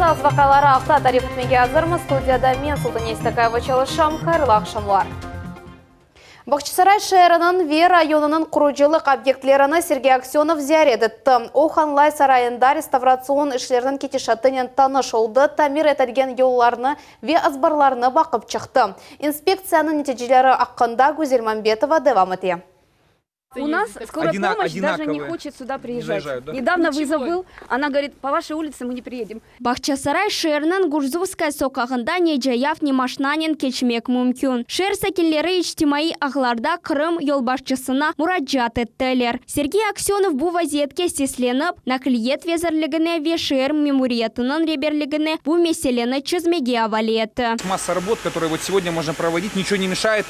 Esas vaqiaları aqta tarif etmege azırmız. Studiyada men, Sultane İstakayeva çalışam. Hayırlı aqşamlar. Bağçasaray şeeriniñ ve rayonınıñ qurucılıq obyektlerini Sergey Aksönov ziyaret etti. O, Hanlay sarayında restavratsion işlerniñ ketişatınen tanış oldı, tamir etilgen yollarnı ve azbarlarnı baqıp çıqtı. İnspektsiyanıñ neticeleri aqqında Güzel Mambetova devam ete. У нас скорая помощь даже не хочет сюда приезжать. Недавно вызов был, она говорит, по вашей улице мы не приедем. Bağçasaray şeeriniñ Gurzufskaya soqağında ne cayav, ne maşnanen keçmek mümkün. Şeer sakinleri içtimaiy ağlarda Qırım yolbaşçısına muracaat ettiler. Sergey Aksönov bu vaziyetke seslenip, Naqliyet vezirligine ve şeer memuriyetiniñ reberligine bu meseleni çezmege avale etti. Масса работ, которые вот сегодня можно проводить, ничего не мешает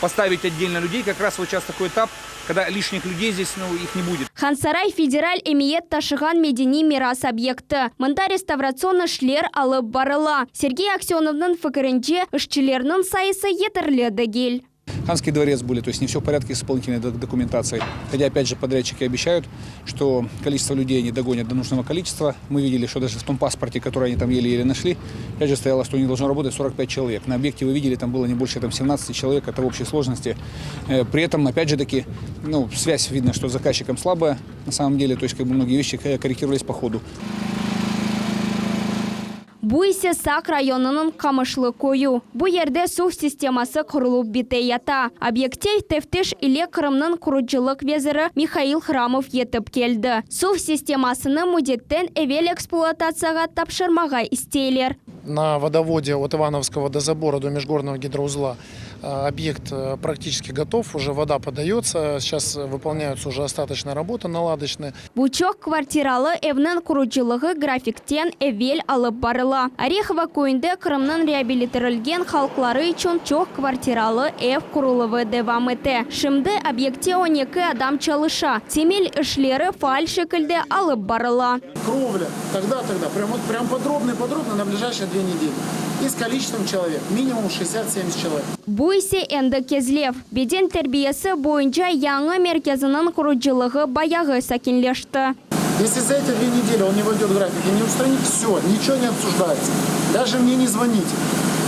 поставить отдельно людей. Как раз вот сейчас такой этап, когда лишних людей здесь, ну, их не будет. Hansaray federal emiyet taşığan medeniy miras obyekti. Mında restavratsion işler alıp barıla. Sergey Aksönovnıñ fikirince, işçilerniñ sayısı yeterli degil. Ханский дворец были, то есть не все в порядке с исполнительной документацией. Хотя, опять же, подрядчики обещают, что количество людей они догонят до нужного количества. Мы видели, что даже в том паспорте, который они там еле-еле нашли, опять же стояло, что у них должно работать 45 человек. На объекте вы видели, там было не больше там, 17 человек, это в общей сложности. При этом, опять же таки, ну, связь видно, что с заказчиком слабая на самом деле, то есть как бы многие вещи корректировались по ходу. Bu ise Saq rayonınıñ Qamışlı köyü. Bu yerde suv sisteması qurulıp bite yata. Obyektte teftiş ile Qırımnıñ qurucılıq veziri Mihail Hramov yetip keldi. Suv sistemasını müddetten evel ekspluatatsiyağa tapşırmağa isteyler. На водоводе от Ивановского водозабора до Межгорного гидроузла объект практически готов, уже вода подается, сейчас выполняются уже остаточные работы наладочные. Bu çoq kvartiralı evniñ qurucılığı grafikten evel alıp barıla. Orehovo köyünde Qırımnıñ reabilitirilgen halqları içün çoq kvartiralı ev quruluvı devam ete. Şimdi obyektte 12 adam çalışa. Temel işleri faal şekilde alıp barıla. Кровля, тогда, тогда, прям, вот, прям подробно-подробно на ближайшие 2 недели. И с количеством человек, минимум 60-70 человек. Bu ise endi Kezlev. Beden terbiyesi boyunca yañı merkeziniñ qurucılığı bayağı sakinleşti. Если за эти 2 недели он не войдет в график и не устранит, все, ничего не обсуждается. Даже мне не звоните.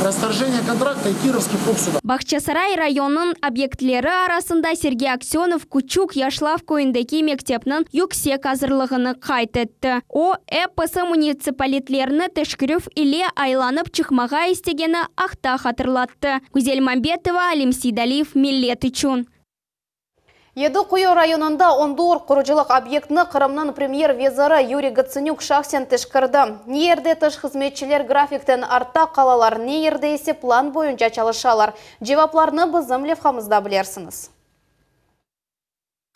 Расторжение контракта и Кировский ФОК сюда. Bağçasaray rayonınıñ obyektleri arasında Sergey Aksönov Küçük Yaşlav köyündeki mektepniñ yüksek azırlığını qayd etti. O, episi munitsipalitetlerni teşkerüv ile aylanıp çıqmağa istegeni aqta hatırlattı. Güzel Mambetova, Alim Seydaliyev, Millet içün. Yedi Quyu rayonında 14 qurucılıq obyektini Qırımnıñ premyer veziri Yuriy Gotsanük şahsen teşkerdi. Ne yerde tış hızmetçiler grafikten artta qalalar, ne yerde ise plan boyunca çalışalar. Cevaplarnı bizim levhamızda bilersiñiz.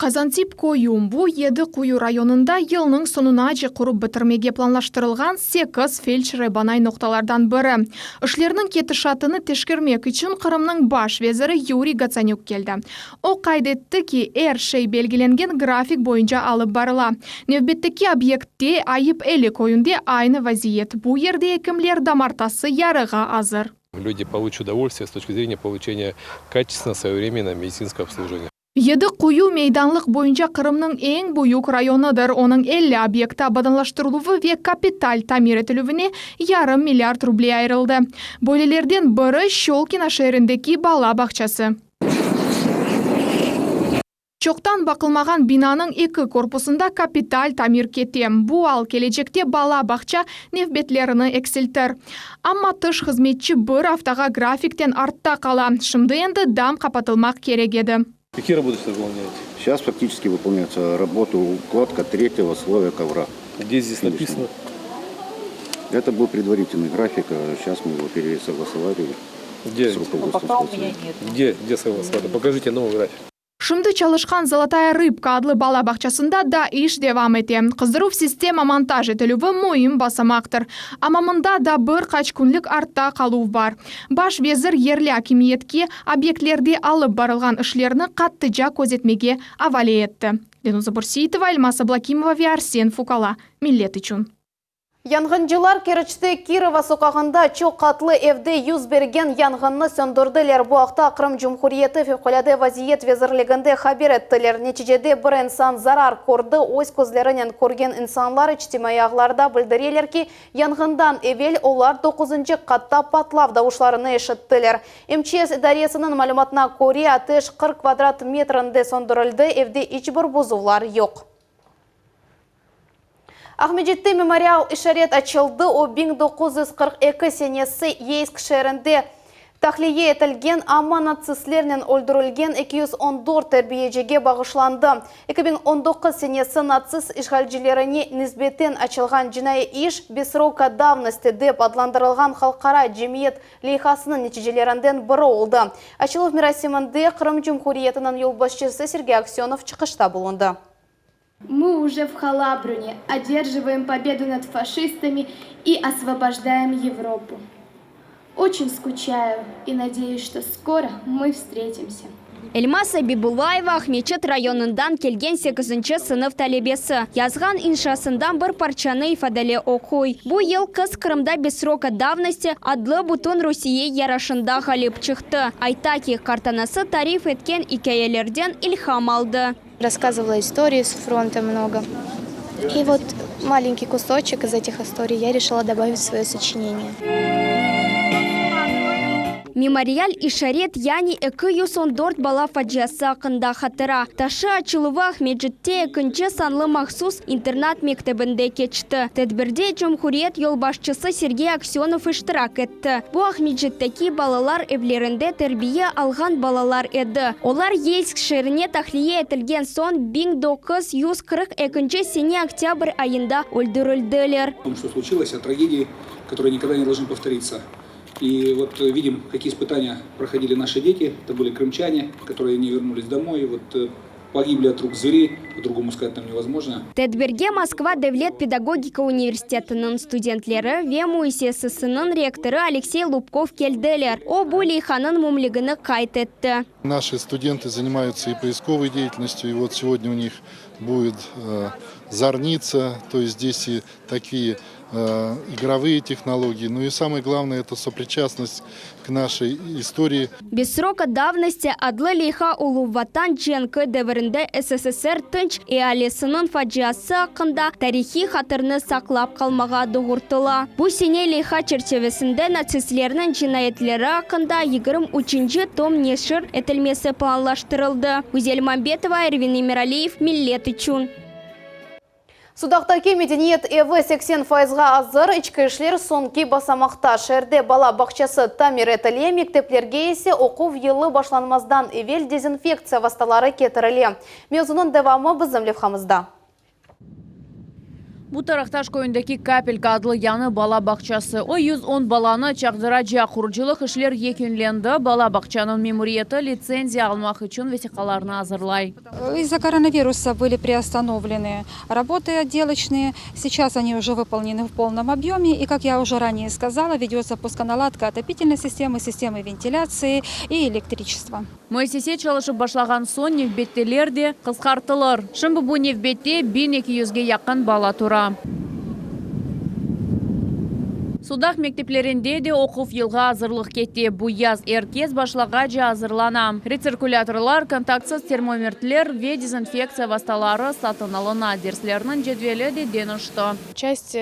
Qazantip köyü bu Yedi Quyu rayonında yılnıñ soñunace qurıp bitirmege planlaştırılğan 8 feldşer-ebanay noqtalardan biri. İşlerniñ ketişatını teşkermek içün Qırımnıñ baş veziri Yuriy Gotsanük keldi. O qayd etti ki, er şey belgilengen grafik boyunca alıp barıla. Nevbetteki obyektte Ayıp Eli köyünde aynı vaziyet. Bu yerde ekimler damartası yarığa azır. Люди получат удовольствие с точки зрения получения качественного, своевременного медицинского обслуживания. Yedi Quyu meydanlıq boyunca Qırımnıñ eñ büyük rayonıdır. Onıñ 50 obyekti abadanlaştırıluvı ve kapital tamir etilüvine yarım milliard ruble ayırıldı. Böylelerden biri Şçolkino şeerindeki bala bağçası. Çoqtan baqılmağan binanıñ eki korpusında kapital tamir kete. Bu al kelecekte bala bağça nevbetlerini eksiltir. Amma tış hızmetçi bir aftağa grafikten artta qala. Şimdi endi dam qapatılmaq kerek edi. Какие работы сейчас выполняете? Сейчас фактически выполняется работа укладка третьего слоя ковра. Где здесь написано? Это был предварительный график, а сейчас мы его пересогласовали Где? с руководством. Где, где согласовали? Покажите новый график. Şimdi çalışqan Золотая рыбка adlı bala bağçasında da iş devam ete. Qızdıruv sistema montaj etilüvi müim basamaqtır. Amma mında da bir qaç künlik artta qaluv bar. Baş vezir yerli akimiyetke obyektlerde alıp barılğan işlerni qattıca közetmege avale etti. Lenuza Bursitova, Elmasa Blakimova ve Arsen Fukala. Millet içün. Yanğıncılar Keriçte Kirova soqağında çoq qatlı evde yüz bergen yanğınnı söndürdiler. Bu aqta Qırım Cumhuriyeti Fevqulâde vaziyet vezirliginde haber ettiler. Neticede bir insan zarar kördi. Öz közlerinen körgen insanlar içtimaiy ağlarda bildireler ki, yanğından evel olar doquzıncı qatta patlav davuşlarını eşittiler. MÇS idaresiniñ malümatına köre, ateş 40 kvadrat metrinde söndürildi, evde iç bir bozuvlar yoq. Aqmescitte memorial işaret açıldı, o, 1942 senesi Yeysk şeerinde tahliye etilgen, amma natsistlernen öldürilgen 214 terbiyecige bağışlandı. 2019 senesi natsist işğalcilerine nisbeten açılğan cinaiy iş Bez sroka davnosti dep adlandırılğan halqara cemiyet leyhasınıñ neticelerinden biri oldı. Açıluv merasiminde Qırım Cumhuriyetiniñ yolbaşçısı Sergey Aksönov çıqışta bulundı. Мы уже в Холабруне, одерживаем победу над фашистами и освобождаем Европу. Очень скучаю и надеюсь, что скоро мы встретимся. Elmaz Abibullayeva Aqmeçit rayonından kelgen sekizinci sınıf talebesi. Yazğan inşasından bir parçanı ifadeli oquy. Bu yıl qız Qırımda Bez sroka davnosti adlı bütün Rusiye yarışında ğalip çıqtı. Ayta ki, qartanası tarif etken ikâyelerden ilham aldı. Рассказывала истории с фронта много. И вот маленький кусочек из этих историй я решила добавить в свое сочинение. Memorial işaret, yani 214 bala faciası aqqında hatıra taşı açıluvı Aqmescitte ekinci sanlı mahsus internat mektebinde keçti. Tedbirde cumhuriyet yolbaşçısı Sergey Aksönov iştirak etti. Bu Aqmescitteki balalar evlerinde terbiye alğan balalar edi. Olar Yeysk şeerine tahliye etilgen soñ 1942 sene oktâbr ayında öldürildiler. О том, что случилось, о трагедии, которая никогда не должна повториться. И вот видим, какие испытания проходили наши дети. Это были крымчане, которые не вернулись домой. Вот погибли от рук зверей, по-другому сказать там невозможно. Tedbirge Moskva devlet pedagogika universitetiniñ studentleri ve müessisesiniñ rektorı Aleksey Lubkov keldiler. O, bu leyhanıñ müimligini qayd etti. Наши студенты занимаются и поисковой деятельностью, и вот сегодня у них будет э, зарница, то есть здесь и такие э, игровые технологии, ну и самое главное это сопричастность к нашей истории. Без срока давности adlı leyha Ulu Vatan cenki devirinde SSSR tınç ealisiniñ faciası aqqında tarihiy hatırnı saqlap qalmağa doğrultıla. Bu sene leyha çerçivesinde natsistlerniñ cinayetleri aqqında 23 tom neşir etilmesi planlaştırıldı. Güzel Mambetova, Ervin Emiraliyev, Millet içün. Sudaqtaki medeniyet evi 80 fayızğa azır, içki işler soñki basamaqta. Şeerde bala bağçası tamir etile, mekteplerge ise oquv yılı başlanmazdan evel dezinfektsiya vastaları ketirile. Mevzunıñ devamı bizim levhamızda. Bu Taraqtaş köyündeki Kapelka adlı yañı bala bağçası. O 110 balanı çaqdıracaq qurucılıq işler yekünlendi. Bala bağçanıñ memuriyeti litsenziya almaq içün vesiqalarnı azırlay. Из-за коронавируса были приостановлены работы отделочные. Сейчас они уже выполнены в полном объеме. И, как я уже ранее сказала, ведется пусконаладка отопительной системы, системы вентиляции и электричества. Müessise çalışıp başlağan soñ nevbetler de qısqartılır. Şimdi bu nevbette 1200ge yaqın bala tura. Sudaq mekteplerinde de oquv yılğa azırlıq kete. Bu yaz er kes başlağace azırlana. Retsirkulâtorlar, kontaktsız termometrler ve dezinfektsiya vastaları satın alına. Derslerniñ cedveli de deñişti. Часть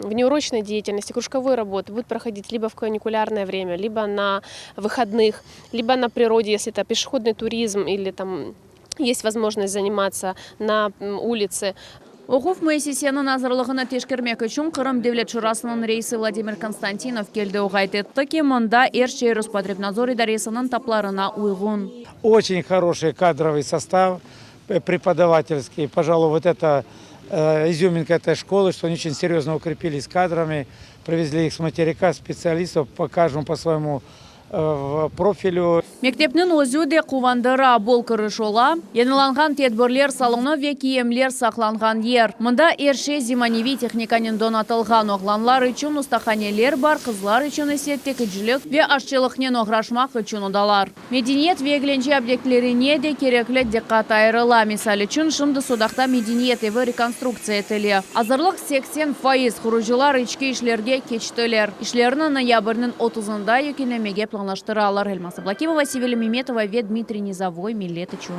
внеурочной деятельности, кружковой работы будет проходить либо в каникулярное время, либо на выходных, либо на природе, если это пешеходный туризм или там есть возможность заниматься на улице. Oquv müessiseniñ azırlığını teşkermek içün Qırım Devlet Şurasınıñ reisi Vladimir Konstantinov keldi. O qayd etti ki, mında er şey Rospotrebnadzor idaresiniñ talaplarına uyğun. Очень хороший кадровый состав преподавательский. Пожалуй, вот это изюминка этой школы, что они очень серьезно укрепились кадрами, привезли их с материка специалистов по каждому по своему профилю. Mektepniñ özü de quvandıra, bol kiriş ola, yañılanğan tedbirler salonı ve kiyimler saqlanğan yer. Mında er şey zemaneviy tehnikanen donatılğan, oğlanlar içün ustahaneler bar, qızlar içün ise tikicilik ve aşçılıqnen oğraşmaq içün odalar. Medeniyet ve eglence obyektlerine de kerekli diqqat ayırıla. Misal içün, şimdi Sudaqta medeniyet evi rekonstruktsiya etile. Azırlıq 80%, qurucılar içki işlerge keçtiler. İşlerni noyabrniñ otuzında yekünlemege planlaştıralar. Elmaz Ablâkimova, Sevilâ Memetova ve Dmitriy Nizovoy, Millet içün.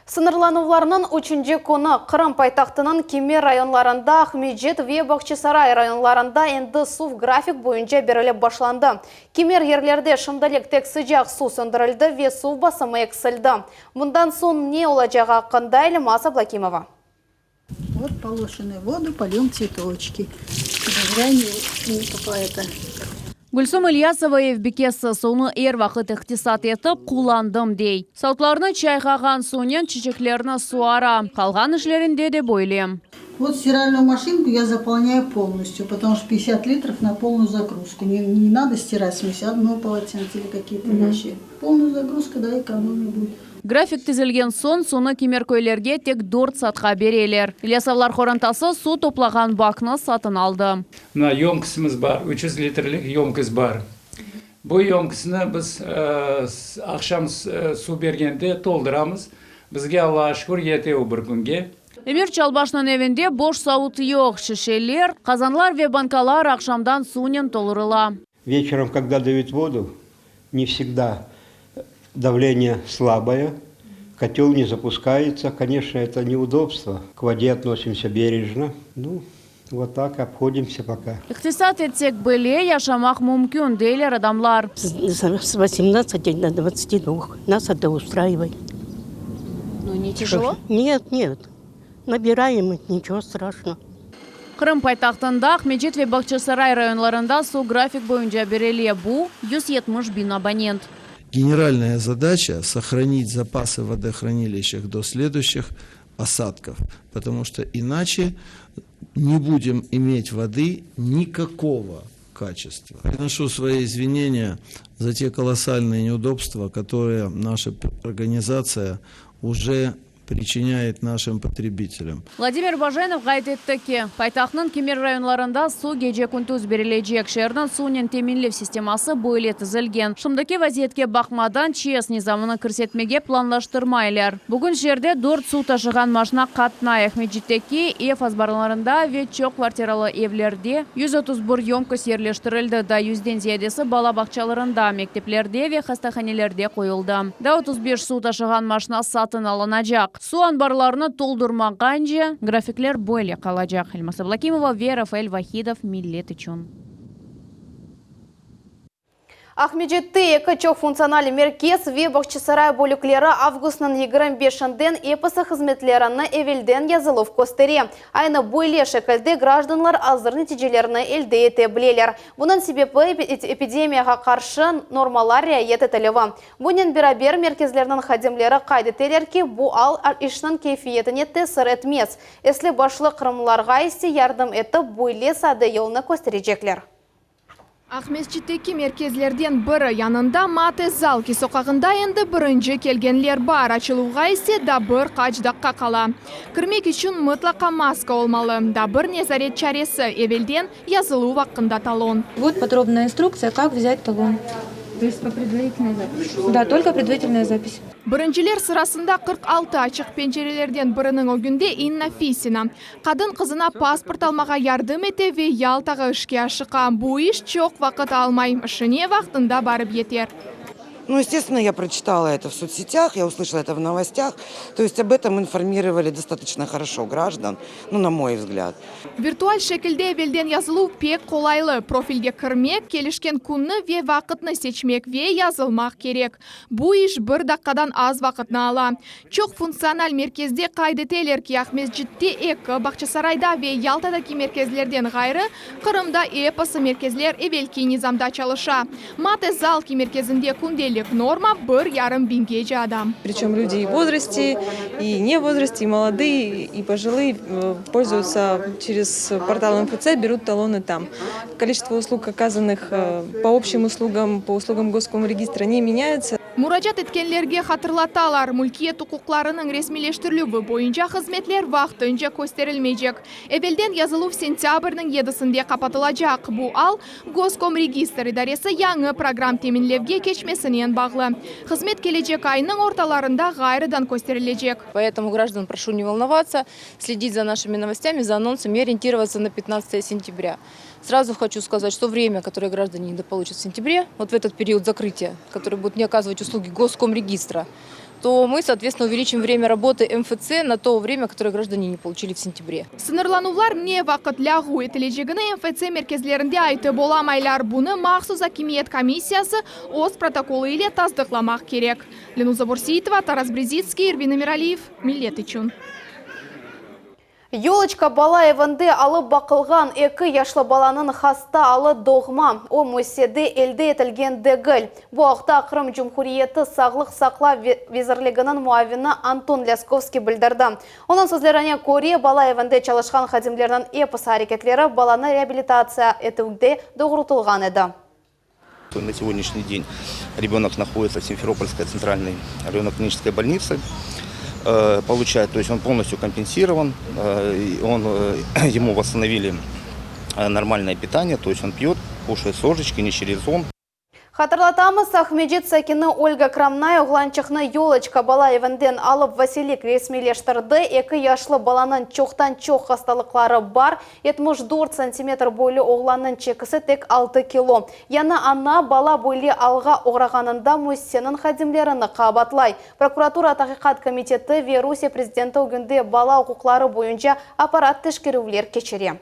Sıñırlanuvlarnıñ üçünci künü Qırım paytahtınıñ kimer rayonlarında, Aqmescit ve Bağçasaray rayonlarında endi suv grafik boyunca berilip başlandı. Kimer yerlerde şimdilik tek sıcaq suv söndürildi ve suv basımı eksildi. Bundan soñ ne olacağı aqqında Elmaz Ablâkimova. Вот положенную воду польем цветочки. Зря не, не это. Gülsüm İlyasova ev bikesi, suvnı er vaqıt iqtisat etip, qullandım, dey. Savutlarnı çayqağan suvnen çiçeklerni suvara. Qalğan işlerinde de böyle. Вот стиральную машинку я заполняю полностью, потому что 50 литров на полную загрузку. Не, не надо стирать, в смысле, одно полотенце или какие-то вещи. Полную загрузка, да, экономия будет. Grafik tizilgen soñ suvnı kimer köylerge tek dört saatqa bereler. İlyasovlar qorantası suv toplağan baknı satın aldı. Mına yömkosimiz bar, 300 litrlik yömkos bar. Bu yömkosni biz aqşam suv bergende tolduramız. Bizge, Allağa şükür, yete o bir künge. Emir Çalbaşnıñ evinde boş savut yoq, şişeler, qazanlar ve bankalar aqşamdan suvnen tolurıla. Вечером, когда дают воду, не всегда давление слабое, котел не запускается. Конечно, это неудобство. К воде относимся бережно. Ну, вот так обходимся пока. İqtisat etsek bile, yaşamaq mümkün, deyler adamlar. С 18 до 22. Нас это устраивает. Ну, не тяжело? Нет, нет. Набираем, ничего страшного. Qırım paytahtında Aqmescit ve Bağçasaray rayonlarında suv grafik boyunca berile. Bu 170 biñ abonent. Генеральная задача – сохранить запасы в водохранилищах до следующих осадков, потому что иначе не будем иметь воды никакого качества. Приношу свои извинения за те колоссальные неудобства, которые наша организация уже причиняет нашим потребителям. Vladimir Bajenov qayd etti ki, paytahtnıñ kimer rayonlarında suv gece-kündüz berilecek. Şeerniñ suvnen teminlev sisteması böyle tizilgen. Şimdiki vaziyetke baqmadan ÇES nizamını kirsetmege planlaştırmaylar. Bugün şeerde dört suv taşığan maşina qatnay. Aqmescitteki ev azbarlarında ve çoq kvartiralı evlerde 131 yömkos yerleştirildi. Daa yüzden ziyadesi bala bağçalarında, mekteplerde ve hastahanelerde qoyuldı. Daa 35 suv taşığan maşina satın alınacaq. Suv anbarlarını toldurmağance, grafikler böyle qalacaq. Elmaz Ablâkimova ve Rafael Vahidov, Millet içün. Aqmescitte eki çoq funktsional merkez ve Bağçasaray bölükleri avgustnıñ 25-inden episi hızmetlerini evelden yazıluv köstere. Aynı böyle şekilde grajdanlar azır neticelerni elde ete bileler. Bunıñ sebebi epidemiyağa qarşı normalar riayet etilüvi. Bunen beraber merkezlerniñ hadimleri qayd eteler ki, bu al işniñ keyfiyetine tesir etmez. Esli başlı qırımlılarğa ise yardım etip, böyle sade yolnı kösterecekler. Aqmescitteki merkezlerden biri yanında Mate Zalki soqağında endi birinci kelgenler bar, açıluvğa ise daa bir qaç daqqa qala. Kirmek içün mıtlaqa maska olmalı, daa bir nezaret çaresi, evelden yazıluv aqqında talon. Вот подробная инструкция, как взять талон. То есть по предварительной записи? Да, только предварительная запись. Birinciler sırasında 46 açıq pencerelerden biriniñ ögünde İnna Fisina. Qadın qızına pasport almağa yardım ete ve Yaltağa işke aşıqa. Bu iş çoq vaqıt almay, işine vaqtında barıp yeter. Ну, естественно, я прочитала это в соцсетях, я услышала это в новостях. То есть об этом информировали достаточно хорошо граждан, ну, на мой взгляд. Virtual şekilde evelden yazıluv pek qolaylı. Profilge kirmek, kelişken künni ve vaqıtnı seçmek ve yazılmaq kerek. Bu iş bir daqqadan az vaqıtnı ala. Çoq funktsional merkezde qayd eteler ki, Aqmescitte eki, Bağçasarayda ve Yaltadaki merkezlerden ğayrı, Qırımda episi merkezler evelki nizamda çalışa. Mate Zalki merkezinde kündelik. Aylık norma bir yarım biñgece adam. Причем люди и в возрасте, и не в возрасте, и молодые, и пожилые пользуются через портал МФЦ, берут талоны там. Количество услуг, оказанных по общим услугам, по услугам Госкомрегистра не меняется. Muracaat etkenlerge hatırlatalar, mülkiyet uquqlarınıñ resmiyleştirilüvi boyunca hızmetler vaqtınca kösterilmeycek. Evelden yazıluv sentâbrniñ yedisinde qapatılacaq. Bu al Goskomregistr idaresi yañı programm teminlevge keçmesinen bağlı. Hızmet kelecek aynıñ ortalarında ğayrıdan kösterilecek. Поэтому граждан прошу не волноваться, следить за нашими новостями, за анонсами и ориентироваться на 15 сентября. Сразу хочу сказать, что время, которое граждане недополучат в сентябре, вот в этот период закрытия, который будет не оказывать услуги Госкомрегистра, то мы, соответственно, увеличим время работы МФЦ на то время, которое граждане не получили в сентябре. Sıñırlanuvlar ne vaqıt lâğu etilecegini MFC merkezlerinde aytıp olamaylar. Bunı mahsus akimiyet komissiyası öz protokolı ile tasdıqlamaq kerek. Lenuza Borseyitova, Taras Brezitskiy, Ervin Emiraliyev, Millet içün. Yoloçka bala evinde alıp baqılğan eki yaşlı balanıñ hasta alı doğma, o müessisede elde etilgen degil. Bu aqta Qırım Cumhuriyeti Sağlıq saqlav vezirliginiñ muavini Anton Lâskovskiy bildirdi. Onıñ sözlerine köre, bala evinde çalışqan hadimlerniñ episi areketleri balanı reabilitatsiya etüvge doğrultılğan edi. На сегодняшний день ребенок находится в Симферопольской центральной районной клинической больнице. Получает, то есть он полностью компенсирован, он, ему восстановили нормальное питание, то есть он пьет, кушает с ложечки, не через зонд. Hatırlatamız, Aqmescit sakini Olga Kramnay oğlançıqnı Yoloçka bala evinden alıp vasiylik resmiyleştirdi. Eki yaşlı balanıñ çoqtan-çoq hastalıqları bar. 74 santimetr boylu oğlannıñ çekisi tek 6 kilo. Yañı ana bala böyle alğa oğrağanında müessiseniñ hadimlerini qabaatlay. Prokuratura Taqiqat komiteti ve Rusiye prezidenti ögünde bala uquqları boyunca apparat teşkerüvler keçire.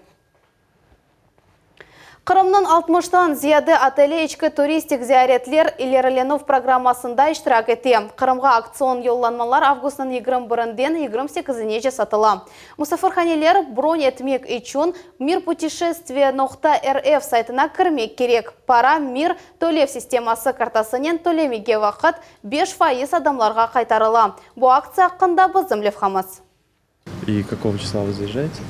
Qırımnıñ altmıştan ziyade oteli içki turistik ziyaretler ilerilenüv programmasında iştirak ete. Qırımğa aktsion yollanmalar avgustnıñ 21-inden 28-inece satıla. Musafirhaneler bron etmek içün mirputешествия noqta rf saytına kirmek kerek. Para Mir tölev sisteması kartasınen tölemege vaqıt 5% adamlarğa qaytarıla. Bu aktsiya aqqında bizim levhamız. И какого числа вы заезжаете?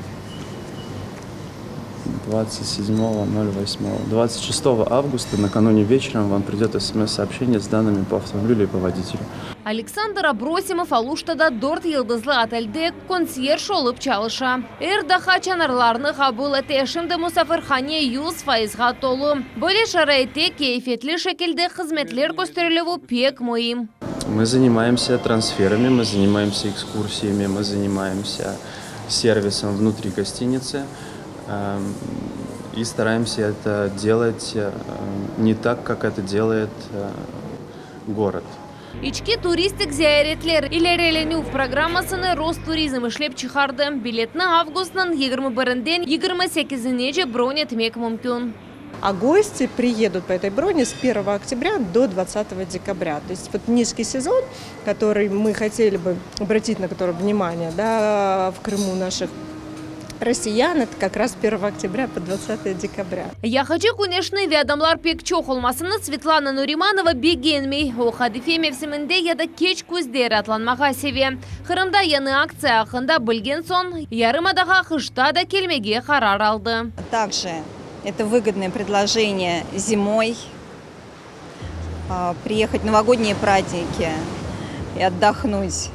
27.08. 26 августа, накануне вечером, вам придет смс-сообщение с данными по автомобилю и по водителю. Александр Абросимов Aluştada dört yıldızlı otelde konsyerj olıp çalışa. Er daqqa çanarlarnı qabul ete. Şimdi musafirhane 100 faizğa tolu. Böyle şaraitte keyfiyetli şekilde hızmetler kösterilüvi pek müim. Мы занимаемся трансферами, мы занимаемся экскурсиями, мы занимаемся сервисом внутри гостиницы эм, и стараемся это делать э, не так, как это делает э, город. İçki turistik ziyaretler ilerilenüv programmasını Rosturizm işlep çıqardı. Biletni avgustnıñ 21-inden 28-inece bron etmek mümkün. А гости приедут по этой броне с 1 октября до 20 декабря. То есть вот низкий сезон, который мы хотели бы обратить на который внимание да, в Крыму наших россиян, это как раз 1 октября по 20 декабря. Yaqıcı küneşni ve adamlar pek çoq olmasını Svetlana Nurimanova begenmey. O qadife mevsiminde ya da keç küzde raatlanmağa seve. Qırımda yañı aktsiya aqqında bilgen soñ yarımadağa qışta da kelmege qarar aldı. Также это выгодное предложение зимой а, приехать в новогодние праздники и отдохнуть,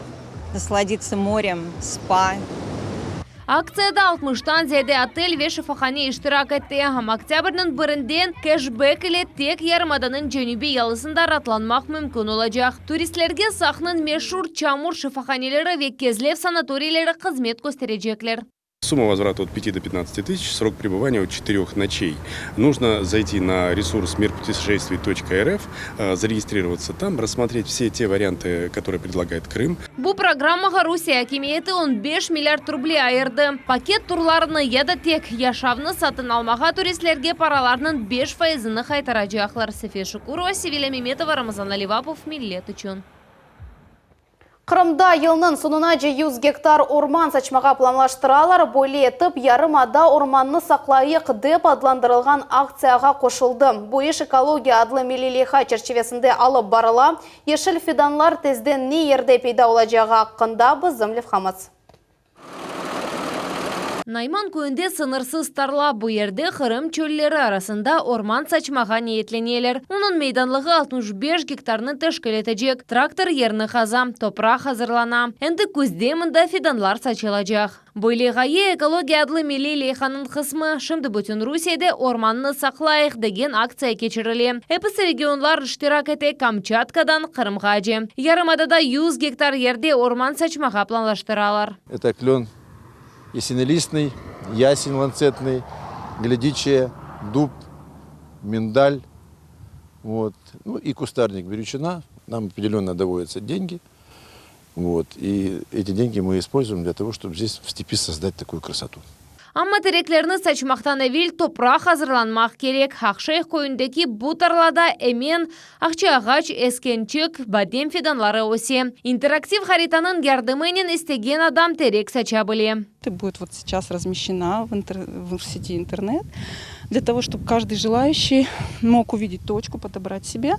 насладиться морем, спа. Aktsiyada 60-tan ziyade otel ve şifahane iştirak etti. Amma oktâbrniñ birinden keşbek ile tek yarımadanıñ cenübiy yalısında raatlanmaq mümkün olacaq. Turistlerge Saqnıñ meşur çamur şifahaneleri ve Kezlev sanatoriyleri hızmet kösterecekler. Сумма возврата от 5 до 15 тысяч, срок пребывания от 4 ночей. Нужно зайти на ресурс мирпутешествий.рф, э, зарегистрироваться там, рассмотреть все те варианты, которые предлагает Крым. Bu programmağa Rusiye akimiyeti 15 milliard ruble ayırdı. Paket turlarını ya da tek yaşavnı satın almağa turistlerge paralarnıñ 5 faizini qaytaracaqlar. София Шукурова, Севиля Меметова, Рамазан Аливапов, Millet içün. Qırımda yılnıñ soñunace 100 gektar orman saçmağa planlaştıralar. Böyle etip, yarımada Ormannı saqlayıq dep adlandırılğan aktsiyağa qoşuldı. Bu iş Ekologiya adlı milliy leyha çerçivesinde alıp barıla. Yeşil fidanlar tezden ne yerde peyda olacağı aqqında bizim levhamız. Nayman köyünde sıñırsız tarla, bu yerde Qırım çölleri arasında orman saçmağa niyetleneler. Onıñ meydanlığı 65 gektarnı teşkil etecek. Traktor yerni qaza, topraq azırlana. Endi küzde mında fidanlar saçılacaq. Böyle ğaye Ekologiya adlı milliy leyhanıñ qısmı. Şimdi bütün Rusiyede Ormannı saqlayıq degen aktsiya keçirile. Episi regionlar iştirak ete, Kamçatkadan Qırımğace. Yarımadada 100 gektar yerde orman saçmağa planlaştıralar. Это клен ясенелистный, ясень ланцетный, гледичия, дуб, миндаль, вот, ну и кустарник бирючина. Нам определенно доводятся деньги, вот, и эти деньги мы используем для того, чтобы здесь в степи создать такую красоту. Amma tereklerni saçmaqtan evel topraq azırlanmaq kerek. Aqşeyh köyündeki bu tarlada emen, aqça ağaç, eskençik, badem fidanları öse. İnteraktiv haritanıñ yardımınen istegen adam terek saça bile. Будет вот сейчас размещена в, интер... в сети интернет, для того, чтобы каждый желающий мог увидеть точку, подобрать себе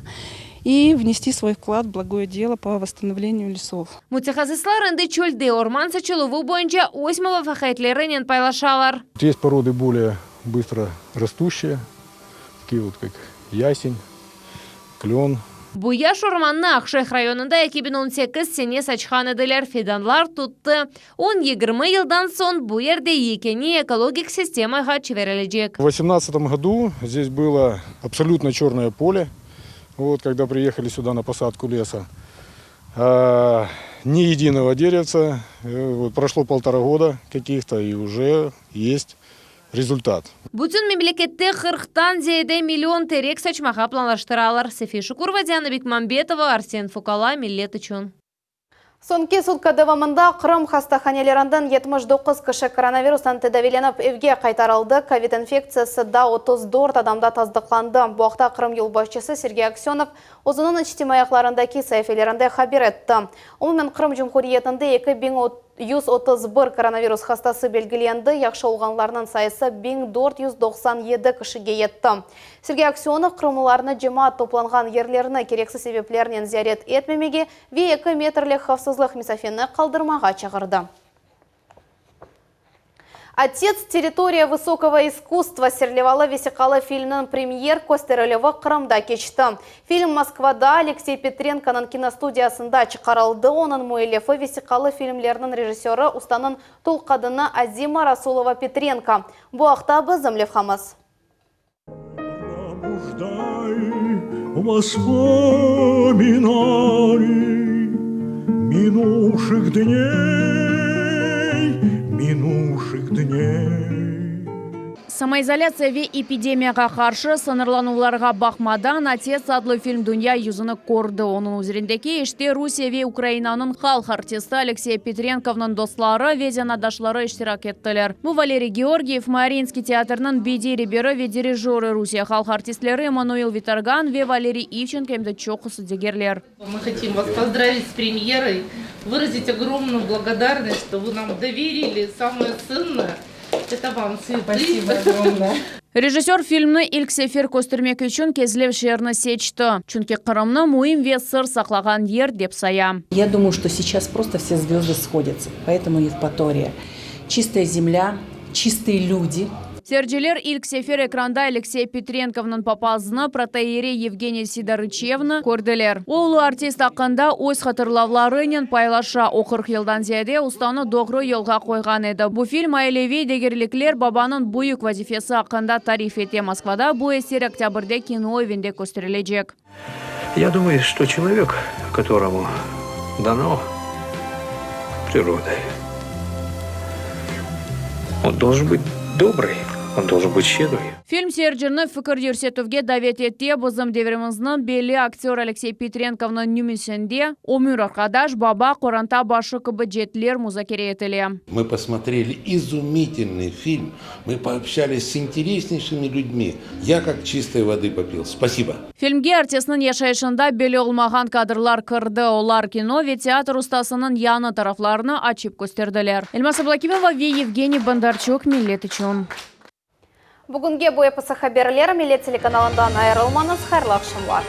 и внести свой вклад в благое дело по восстановлению лесов. Mütehassıslar endi çölde orman saçıluvı boyunca öz muvafaqiyetlerinen paylaşalar. Есть породы более быстро растущие, такие вот как ясень, клен. Bu yaş ormannı Aqşeyh rayonında 2018 sene saçqan ediler. Fidanlar tuttı. 10-20 yıldan soñ bu yerde yekâne ekologik sistemağa çevirilecek. В 2018 году здесь было абсолютно черное поле. Вот, когда приехали сюда на посадку леса. А, ни единого деревца. Э, Вот, прошло полтора года каких-то, и уже есть результат. Bütün memlekette 40-tan ziyade million terek saçmağa planlaştıralar. Sefi Şukurova, Diana Bekmambetova, Arsen Fukala, Millet içün. Soñki sutka devamında Qırım hastahanelerinden 79 kişi koronavirustan tedaviylenip evge qaytarıldı. Kovid infektsiyası da 34 adamda tasdıqlandı. Bu aqta Qırım yolbaşçısı Sergey Aksönov özüniñ içtimaiy ağlarındaki saifelerinde haber etti. Umumen Qırım Cumhuriyetinde 2131 koronavirus hastası belgilendi. Yahşı olğanlarnıñ sayısı 1497 kişige yetti. Sergey Aksönov qırımlılarnı cemaat toplanğan yerlerini kereksiz sebeplernen ziyaret etmemege ve 2 metrlik havfsızlıq mesafeni qaldırmağa çağırdı. «Отец. Территория высокого искусства» serlevalı vesiqalı filmniñ premyer kösterilüvi Qırımda keçti. Film Moskvada Aleksey Petrenkonıñ kinostudiyasında çıqarıldı. Onıñ müellifi vesiqalı filmlerniñ rejissörı ustanıñ tul qadını Azima Rasulova Petrenko. Bu aqta bizim levhamız. Воспоминаний минувших дней, минувших дней. Samoizolâtsiya ve epidemiyağa qarşı sıñırlanuvlarğa baqmadan, «Otец» adlı film dünya yüzüni kördi. Onıñ üzerindeki işte Rusiye ve Ukrainanıñ halq artisti Aleksey Petrenkovnıñ dostları ve zenaatdaşları iştirak ettiler. Bu Valeriy Georgiyev, Mariinskiy teatriniñ bediy reberi ve dirijörı, Rusiye halq artistleri Emmanuil Vitorgan ve Valeriy Ivçenko em de çoqusı digerler. Мы хотим вас поздравить с премьерой, выразить огромную благодарность, что вы нам доверили самое ценное. Это вам цветы. Спасибо огромное. Rejissör filmni ilk sefer köstermek içün Kezlev şeerini seçti. Çünki Qırımnı müim ve sır saqlağan yer dep saya. Я думаю, что сейчас просто все звезды сходятся. Поэтому Евпатория. Чистая земля, чистые люди. Seyirciler ilk sefer ekranda Aleksey Petrenkovnıñ papaznı, protoiyerey Yevgeniy Sidorıçevni kördiler. O, ulu artist aqqında öz hatırlavlarınen paylaşa. O, 40 yıldan ziyade ustanı doğru yolğa qoyğan edi. Bu film aileviy degerlikler, babanıñ büyük vazifesi aqqında tarif ete. Moskvada bu eser oktâbrde kino evinde kösterilecek. Я думаю, что человек, которому дано природой, он должен быть добрый. Он должен быть щедрый. Film seyircini fikir yürsetüvge davet ete. Bizim devrimizniñ belli aktör Aleksey Petrenkovnıñ nümüsinde ömür arqadaş, baba, qoranta başı kibi ceetler muzakere etile. Мы посмотрели изумительный фильм, мы пообщались с интереснейшими людьми. Я как чистой воды попил. Спасибо. Filmge artistniñ yaşayışında belli olmağan kadrlar kirdi, olar kino ve teatr ustasınıñ yañı taraflarını açıp kösterdiler. Elmaz Ablâkimova ve Yevgeniy Bondarçuk, Millet içün. Bugünge bu episi haberler, Millet telekanalından ayırılmañız, hayırlı aqşamlar.